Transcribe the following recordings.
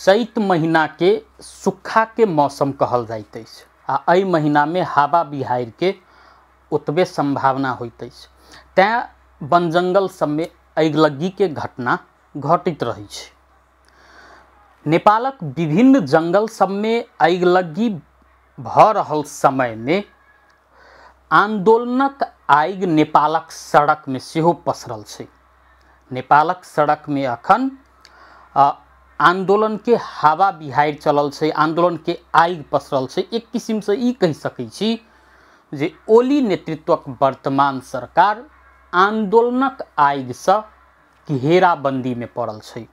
चैत महीना के सुखा के मौसम कहल जाइत अछि आ एहि महीना में हवा बिहाड़ि के ओतबे संभावना होइत अछि, तैं वन जंगल सब में अगिलग्गी के घटना घटित रहै छै। नेपालक विभिन्न जंगल सब में अगिलग्गी भऽ रहल समय में आंदोलनक आगि नेपालक सड़क में सेहो पसरल छै। नेपालक सड़क में अखन आंदोलन के हवा बिहाड़ि चलल छै, आंदोलन के आगि पसरल छै। एक किसिम से ई कहि सकै छी जे ओली नेतृत्वक वर्तमान सरकार आंदोलनक आगि से घेराबंदी में पड़ल छै।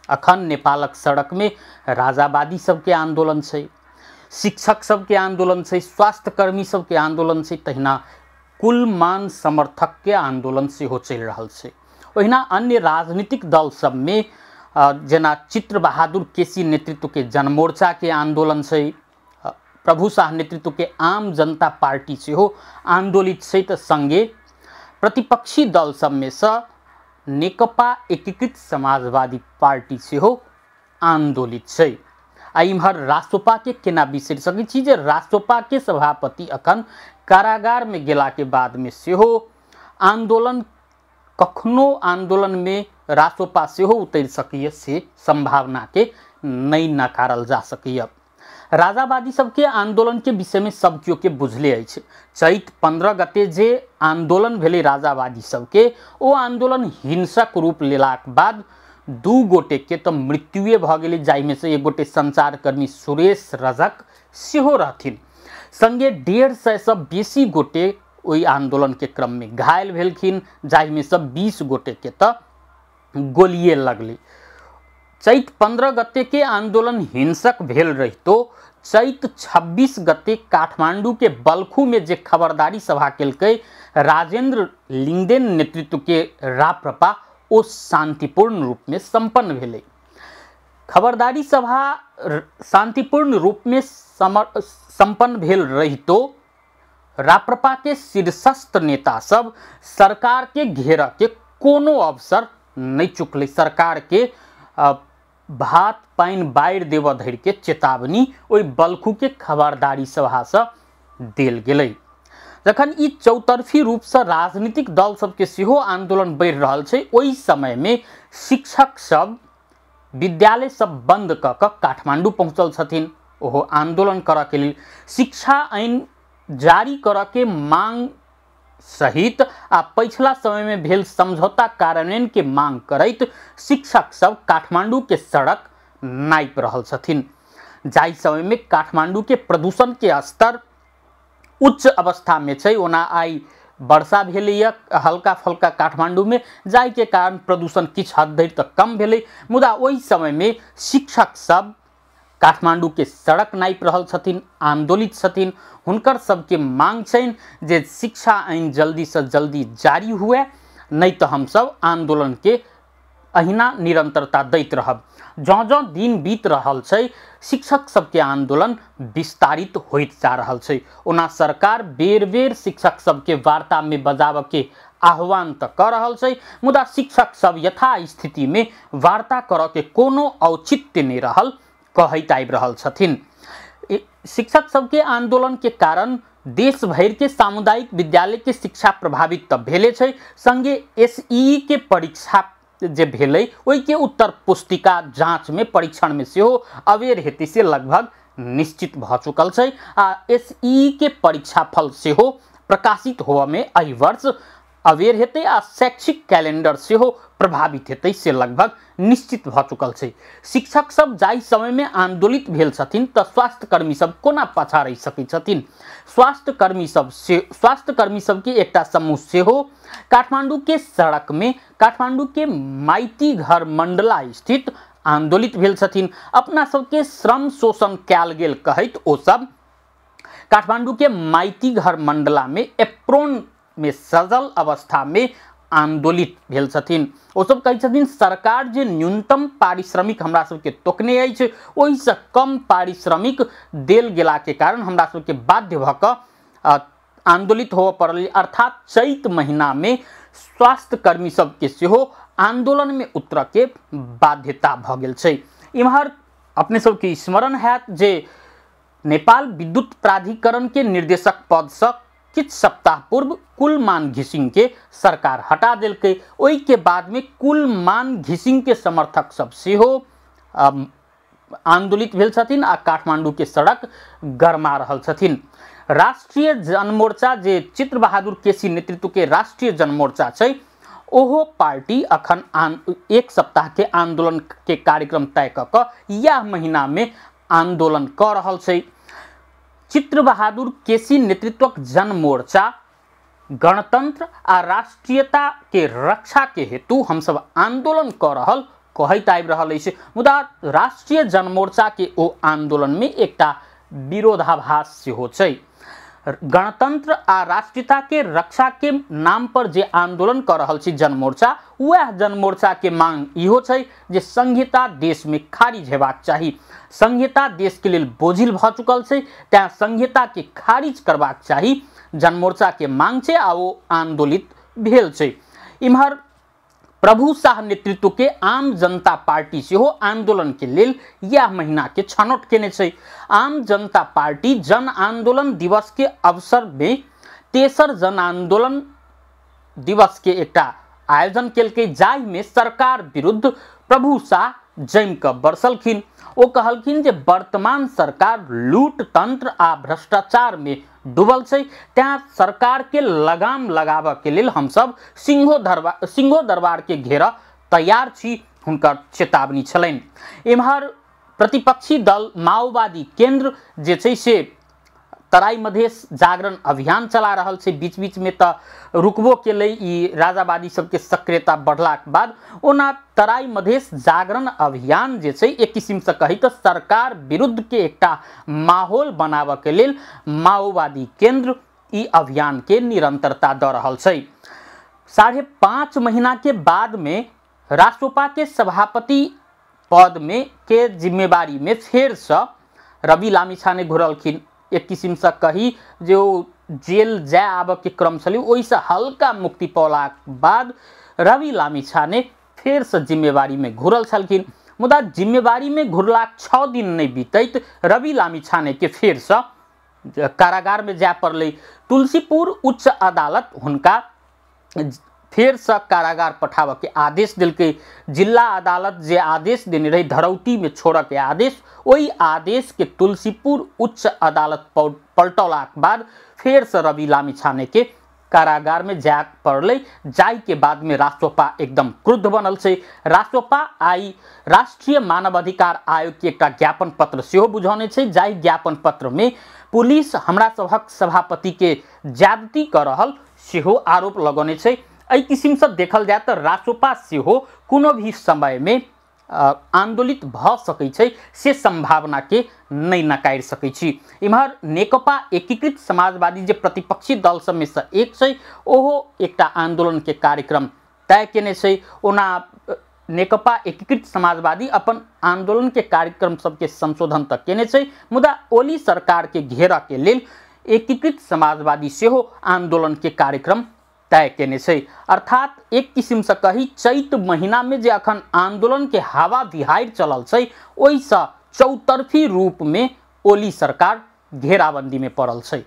अखन नेपालक सड़क में राजावादी सबके आंदोलन छै, शिक्षक सबके आंदोलन छै, स्वास्थ्यकर्मी सबके आंदोलन छै, तहिना कुल मान समर्थक के आंदोलन सेहो चलि रहल छै। ओहिना अन्य राजनीतिक दल सब में जेना चित्र बहादुर केसी नेतृत्व के जनमोर्चा के आंदोलन छै, प्रभु शाह नेतृत्व के आम जनता पार्टी सेहो आंदोलित छै, तऽ संगे प्रतिपक्षी दल सब में से नेकपा एकीकृत समाजवादी पार्टी सेहो आंदोलित छै। आ इम्हर रासोपा के केना बिसरि सकै छी जे रासोपा के सभापति अखन कारागार में गेला के बाद में सेहो आंदोलन कखनो आंदोलन में रासोपा सेहो उतरि सकैए से संभावना के नहि नकारल जा सकैए। राजावादी सबके आंदोलन के विषय में सब केओ के बुझले अछि। चैत 15 गते जे आंदोलन भेलै राजावादी सबके, ओ आंदोलन हिंसक रूप लेलाक बाद 2 गोटे के तऽ मृत्युए भऽ गेलै, जाहिमे से एक गोटे संचारकर्मी सुरेश रजक सेहो रहथिन। संगे 150 से बेसी गोटे ओहि आंदोलन के क्रम में घायल भेलखिन, जाहिमे से 20 गोटे के तऽ गोलिए लगलै। चैत 15 गते के आंदोलन हिंसक भेल रहितो चैत 26 गते काठमांडू के बलखू में जे खबरदारी सभा केलकै राजेंद्र लिंगदेन नेतृत्व के राप्रपा, ओ शांतिपूर्ण रूप में संपन्न भेलै। खबरदारी सभा शांतिपूर्ण रूप में संपन्न भेल रहितो राप्रपा के शीर्षस्थ नेता सब सरकार के घेरऽ के कोनो अवसर नहीं चुकलै। सरकार के भात पानि बारि देबऽ धरि के चेतावनी ओहि बलखू के खबरदारी सभा से देल गेलै। जखन ई चौतरफी रूप से राजनीतिक दल सबके सेहो आंदोलन बढ़ि रहल छै, ओहि समय में शिक्षक सब विद्यालय सब बंद कऽ कऽ काठमांडू पहुँचल छथिन ओहो आंदोलन करऽ के लेल। शिक्षा ऐन जारी करऽ के मांग सहित आ पछिला समय में भेल समझौता कार्यान्वयन के मांग करैत शिक्षक सब काठमांडू के सड़क नापि रहल छथिन। जाहि समय में काठमांडू के प्रदूषण के स्तर उच्च अवस्था में छै, ओना आइ वर्षा भेलैए हल्का फल्का काठमांडू में, जाहि के कारण प्रदूषण किछु हद धरि तऽ कम भेलै, मुदा ओहि समय में शिक्षक सब काठमांडू के सड़क नापि रहल छथिन, आंदोलित छथिन। हुनकर सबके मांग छनि जे शिक्षा ऐन जल्दी से जल्दी जारी हुए, नहीं तऽ हमसब आंदोलन के अहिना निरंतरता दैत रहब। जँ जँ दिन बीत रहल छै शिक्षक सबके आंदोलन विस्तारित होइत जा रहल छै। ओना सरकार बेर बेर शिक्षक सबके वार्ता में बजाबऽ के आह्वान तऽ कऽ रहल छै, मुदा शिक्षक सब यथास्थिति में वार्ता करऽ के कोनो औचित्य नहि रहल कहैत आबि रहल छथिन। शिक्षक सबके आंदोलन के कारण देश भरि के सामुदायिक विद्यालय के शिक्षा प्रभावित तऽ भेले छै, संगे एसईई के परीक्षा जे भेलै ओहि के उत्तर पुस्तिका जांच में परीक्षण में सेहो अवेर हेतै से लगभग निश्चित भऽ चुकल छै आ एसईई के परीक्षा फल सेहो प्रकाशित होबऽ में एहि वर्ष अवेर हेतै आ शैक्षिक कैलेंडर सेहो प्रभावित हेतै से लगभग निश्चित भऽ चुकल छै। शिक्षक सब जाहि समय में आंदोलित भेल छथिन तऽ स्वास्थ्यकर्मी सब कोना पाछा रहि सकै छथिन। स्वास्थ्यकर्मी सबके एकटा समूह सेहो काठमांडू के सड़क में काठमांडू के माइती घर मंडला स्थित आंदोलित भेल छथिन। अपना सबके श्रम शोषण कयल गेल कहैत ओ सब काठमांडू के माइती घर मंडला में एप्रोन में सजल अवस्था में आंदोलित भेल छथिन। ओ सब कहै छथिन सरकार जे न्यूनतम पारिश्रमिक हमरा सबके तोकने अछि ओहिसँ कम पारिश्रमिक देल गेला के कारण हमरा सबके बाध्य भऽ कऽ आंदोलित होबऽ पड़ल। अर्थात चैत महीना में स्वास्थ्यकर्मी सबके सेहो आंदोलन में उतरऽ के बाध्यता भऽ गेल छै। इम्हर अपने सबके स्मरण हैत जे नेपाल विद्युत प्राधिकरण के निर्देशक पद से किछु सप्ताह पूर्व कुलमान घिसिंग के सरकार हटा देलकै। ओहि के बाद में कुलमान घिसिंग के समर्थक सब सेहो आंदोलित भेल छथिन आ काठमांडू के सड़क गरमा रहल छथिन। राष्ट्रीय जनमोर्चा जे चित्र बहादुर केसी नेतृत्व के राष्ट्रीय जनमोर्चा छै, ओहो पार्टी अखन एक सप्ताह के आंदोलन के कार्यक्रम तय क क यह महीना में आंदोलन क रहल छै। चित्र बहादुर केसी नेतृत्वक जनमोर्चा गणतंत्र आ राष्ट्रीयता के रक्षा के हेतु हम सब आंदोलन क रहल कहैत आबि रहल अछि, मुदा राष्ट्रीय जनमोर्चा के ओ आंदोलन में एकटा विरोधाभास सेहो छै। गणतंत्र आ राष्ट्रीयता के रक्षा के नाम पर जे आंदोलन कर रहल छी जनमोर्चा, वह जनमोर्चा के मांग इहो छै जे संहिता देश में खारिज हेबाक चाही। संहिता देश के लेल बोझिल भ चुकल छै, तैं संहिता के खारिज करबाक चाही जनमोर्चा के मांग छै आ ओ आंदोलित भेल छै। इम्हर प्रभु शाह नेतृत्व के आम जनता पार्टी सेहो आंदोलन के लेल यह महीना के छनौट केने छै। आम जनता पार्टी जन आंदोलन दिवस के अवसर में तेसर जन आंदोलन दिवस के एकटा आयोजन केलकै, जाहि में सरकार विरुद्ध प्रभु शाह जमि कऽ बरसलखिन। ओ कहलखिन जे वर्तमान सरकार लूट तंत्र आ भ्रष्टाचार में डूबल छै, तैं सरकार के लगाम लगाबऽ के लेल हमसब सिंहो दरबार के घेरऽ तैयार छी, हुनकर चेतावनी छलनि। एम्हर प्रतिपक्षी दल माओवादी केंद्र जे छै से तराई मधेश जागरण अभियान चला रहल छै। बीच बीच में तऽ रुकबो केलै ई राजावादी सबके सक्रियता बढ़लाक बाद। ओना तराई मधेश जागरण अभियान जे छै एक किसिमसँ कही तऽ सरकार विरुद्ध के एकटा माहौल बनाबऽ के लेल माओवादी केंद्र ई अभियान के निरंतरता दऽ रहल छै। 5.5 महीना के बाद में रासोपा के सभापति पद में के जिम्मेवारी में फेरसँ रवि लामिछाने घुरलखिन। एक किसिमसँ कही जे ओ जेल जाय आबऽ के क्रम छलै ओहिसँ हल्का मुक्ति पौलाक बाद रवि लामिछाने फेरसँ जिम्मेवारी में घुरल छलखिन। मुदा जिम्मेवारी में घुरलाक 6 दिन नहि बीतैत रवि लामिछाने के फेरसँ कारागार में जाय पड़लै। तुलसीपुर उच्च अदालत हुनका फेरसँ कारागार पठाबऽ के आदेश देलकै। जिला अदालत जे आदेश देने रही धरौती में छोड़ऽ के आदेश, ओहि आदेश के तुलसीपुर उच्च अदालत पलटौलाक बाद फेरसँ रवि लामिछाने के कारागार में जाय पड़लै। जाय के बाद में रासोपा एकदम क्रुद्ध बनल छै। रासोपा आई राष्ट्रीय मानवाधिकार आयोग के एकटा ज्ञापन पत्र सेहो बुझौने छै, जाहि ज्ञापन पत्र में पुलिस हमरा सभक सभापति के ज्यादती कऽ रहल सेहो आरोप लगौने छै। एहि किसिमसँ देखल जाय तऽ रासोपा सेहो कोनो भी समय में आंदोलित भऽ सकै छै, से संभावना के नहि नकारि सकै छी। इम्हर नेकपा एकीकृत समाजवादी जे प्रतिपक्षी दल सबमे सँ एक छै, ओहो एकटा आंदोलन के कार्यक्रम तय केने छै। ओना नेकपा एकीकृत समाजवादी अपन आंदोलन के कार्यक्रम सबके संशोधन तऽ केने छै, मुदा ओली सरकार के घेरऽ के लेल एकीकृत समाजवादी सेहो आंदोलन के कार्यक्रम तय केने छै। अर्थात एक किसिमसँ कही चैत महीना में जे अखन आंदोलन के हवा बिहाड़ि चलल छै, ओहिसँ चौतरफी रूप में ओली सरकार घेराबंदी में पड़ल छै।